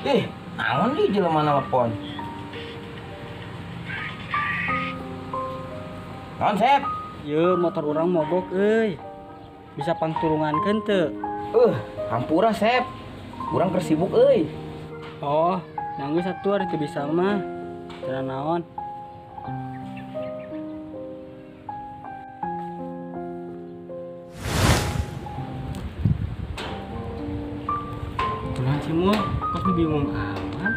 Naon di jelema nelpon? Naon, Sep? Ye, motor urang mogok euy. Bisa pangturungankeun teu? Hampura, Sep. Urang keur sibuk euy. Oh, nanggeus atuh ari teu bisa mah. Teu naon. Kunaon sih mul? Kok bingung amat?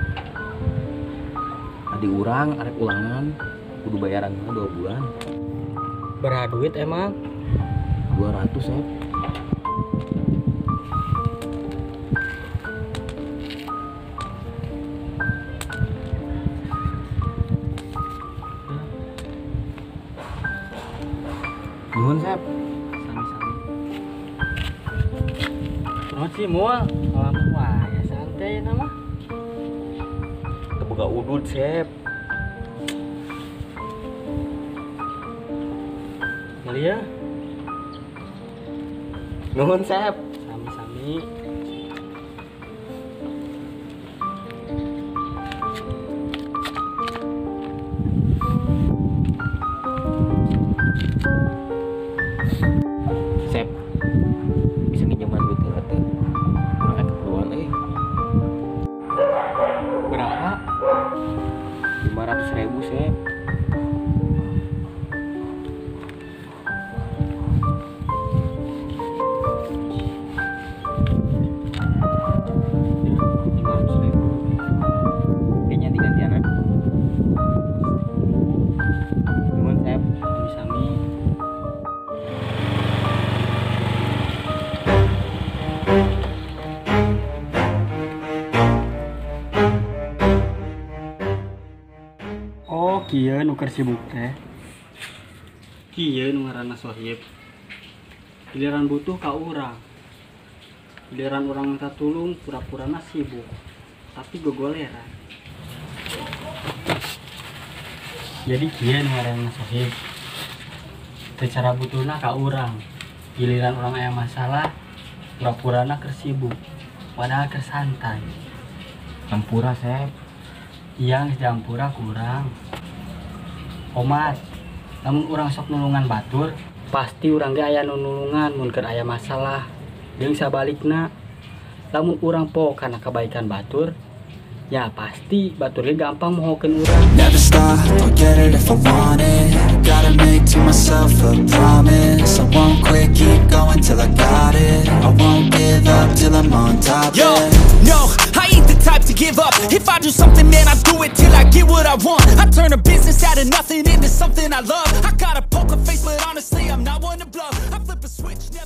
Adi urang arek ulangan, kudu bayaran 2 bulan. Berapa duit emang? 200, Sep. Nuhun, Sep. Sami-sami. Kunaon sih mul? Ngalamun wae santai nama. Teu boga udud, Sep. Meuli ya? Nuhun, Sep. Sami-sami. Sep, bisa nginjeman duit heula teu? Urang aya keperluan euy. Berapa? 500.000, Sep. 500.000. Kayaknya digantian. Nuhun, Sep. Sami-sami. Oh, kieu nu keur sibuk teh. Kieu nu ngaranna sohib. Giliran butuh ka urang. Giliran urang minta tulung, pura-purana sibuk. Tapi gogoleran. Jadi kieu nu ngaranna sohib. Teu cara butuhna ka urang. Giliran urang aya masalah, pura-purana keur sibuk. Padahal keur santai. Hampura, Sep. Iya, geus dihampura ku urang. Omat, lamun urang sok nulungan batur, pasti urang ge aya nu nulungan mun keur aya masalah. Jeung sabalikna, lamun urang poho kana kebaikan batur, ya pasti batur ge gampang mohokeun urang. Never stop, I'll get it if I want it. Gotta make to myself a promise. I won't quit, keep going till I got it. I won't give up till I'm on top. Yo, no, I ain't the type to give up. If I do something, man, I do it till I get what I want. I turn a business out of nothing into something I love. I got a poker face, but honestly, I'm not one to bluff. I flip a switch, never